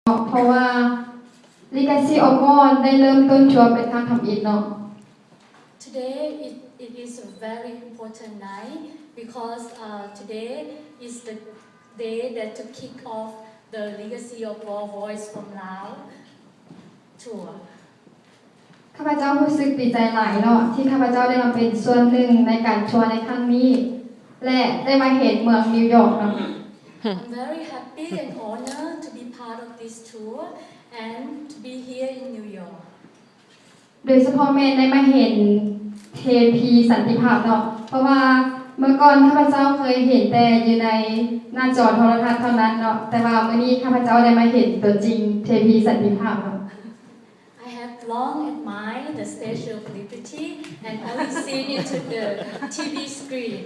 ເນາະ ເພາະວ່າ Legacy of War ໄດ້ເລີ່ມຕົ້ນທົວເປັນຄັ້ງທຳອິດເນາະ. Today, it, it is a very important night because, uh, today is the day that to kick off the Legacy of War Voice from Laos tour. ຂ້າພະເຈົ້າຮູ້ສຶກດີໃຈຫຼາຍເນາະ ທີ່ຂ້າພະເຈົ້າໄດ້ມາເປັນສ່ວນໜຶ່ງໃນການທົວໃນຄັ້ງນີ້ ແລະ ໄດ້ມາເຫັນເມືອງນິວຢອກເນາະ. I'm very happy and honored to be part of this tour and to be here in New York. ໂດຍສະເພາະແມ່ນໄດ້ມາເຫັນເທພີສັນຕິພາບເນາະ ເພາະວ່າເມື່ອກ່ອນຂ້າພະເຈົ້າເຄີຍເຫັນແຕ່ຢູ່ໃນໜ້າຈໍໂທລະທັດເທົ່ານັ້ນເນາະ ແຕ່ວ່າມື້ນີ້ຂ້າພະເຈົ້າໄດ້ມາເຫັນຕົວຈິງເທພີສັນຕິພາບເນາະ. I have long admired the Statue of Liberty and only seen it on the T V screen,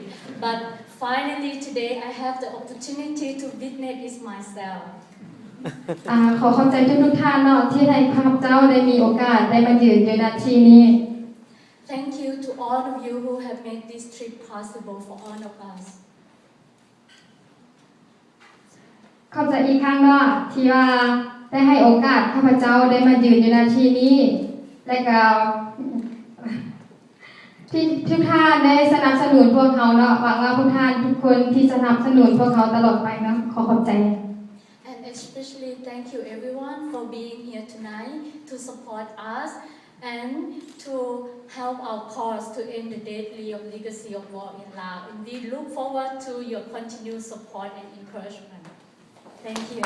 but finally today I have the opportunity to witness it myself. ອາ ຂໍຂອບໃຈທຸກໆທ່ານເນາະ ທີ່ໃຫ້ຂ້າພະເຈົ້າໄດ້ມີໂອກາດໄດ້ມາຢືນຢູ່ ນະ ທີ່ນີ້. Thank you to all of you who have made this trip possible for all of us. ຂອບໃຈອີກຄັ້ງເນາະ ທີ່ວ່າໄດ້ໃຫ້ໂອກາດຂ້າພະເຈົ້າໄດ້ມາຢືນຢູ່ ນະ ທີ່ນີ້ ແລະ ກໍ ທີ່ທຸກທ່ານໄດ້ສະໜັບສະໜູນພວກເຮົາເນາະ. ຫວັງວ່າພວກທ່ານທຸກຄົນທີ່ສະໜັບສະໜູນພວກເຮົາຕະຫຼອດໄປເນາະ. ຂໍຂອບໃຈ. And especially thank you everyone for being here tonight to support us and to help our cause to end the deadly of legacy of war in Laos. And we look forward to your continued support and encouragement. Thank you.